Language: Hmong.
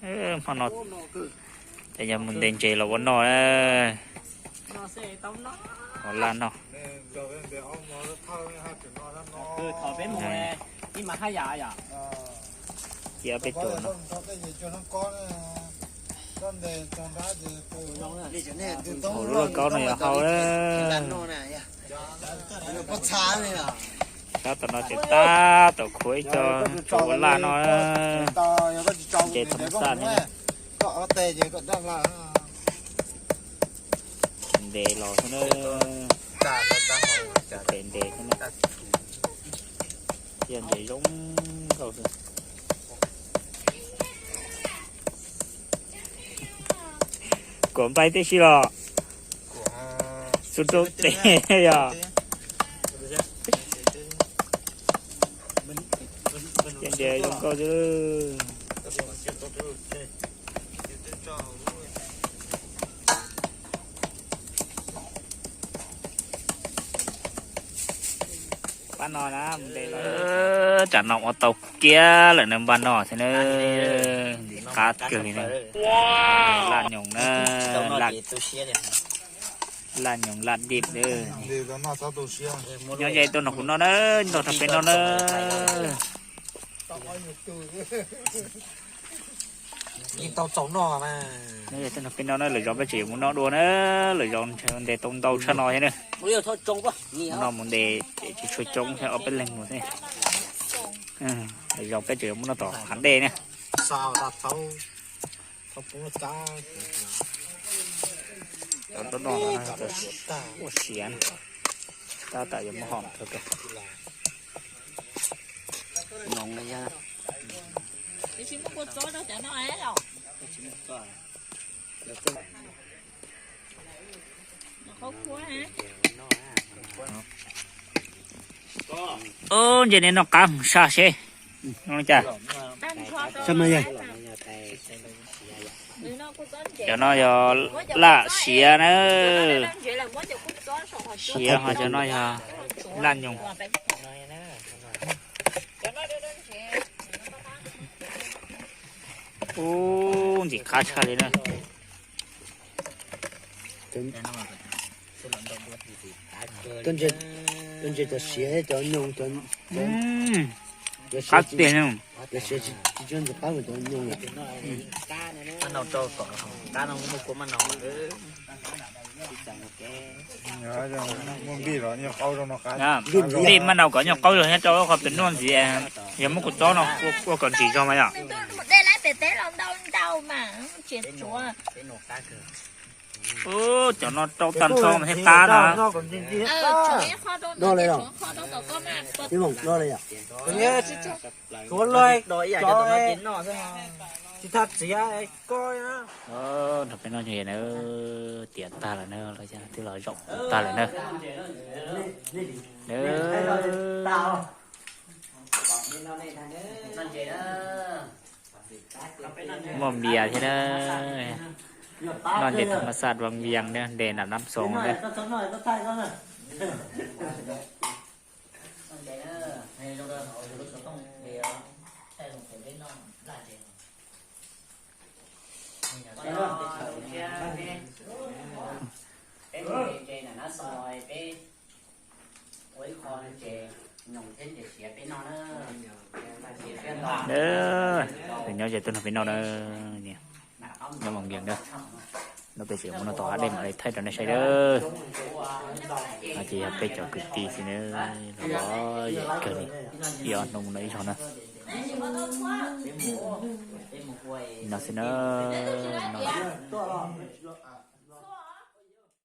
Hmo no ces yog mus ntes ntses los ua noj, ua laj noj. Cia ob peb tug no. Hauv lub lauj kaub no yog hau. Sab tom no ces tab tom khuav ib co tso ua laj no. Ntses thoob xaj thiab. Ntes los xwb na. Pem ntes xwb na. Thiaj ntes zoo nkauj xwb. Kuam nplaig tib si los? Xu rau tes yog. Thiaj ntes zoo nkauj xwb. Pab no na, tsam no ua tau kiag lawm na, npaj noj thiab na. Ntxim qab kawg li na. Laj nyoos na, laj nyoos laj dib. Nyob ze tuaj nrog kuv noj na, nrog rau peb noj na. Nyob ze tuaj nrog peb noj na, lwm zaus peb tseem yuav mus noj dua na, lwm zaus ntshe ntes tau ntau tshaj no thiab na. Mus noj mus ntes ces tsis tshua coob thiab, ob peb leeg mus xwb. Lwm zaus peb tseem yuav mus noj tom hav dej na. Ua siav na, tab tom yuav muab hom rau. Ub, ntshe nej noj qab mus saj seb. Cov no yog laj siav na. Siav ho cov no yog laj nyoos. Ub, ntxim qab tshaj li na. Cov ntses cov siav cov nyoos cov, qab tiag. Cov siav tsis tshua ntxim qab cov nyoos. Npij maj nau kom nyuag qaub zog thiab rau qhov pem nuj ntxiv, yog muab kua txob no ua kom ntsim zog mas yom. Ub, cov no rau tag nrho mas thiaj qab no. Nrog peb noj na, tiav tag lawm na, twb los zaum tag lawm na. Muaj npias thiab na. Noj ntses thas mas xaj Vaj Vias na, ntes nram Nab Xoos na. Nyob ze tuaj nrog peb noj na, nyob Vaj Vias na. No peb tseem mus noj tom hav dej mam li thaij rau nej saib na. No ces yog peb cov kwv tij xwb na, los lom zem kawg li, ib ob hnub no ib zaug na. No xwb na, no.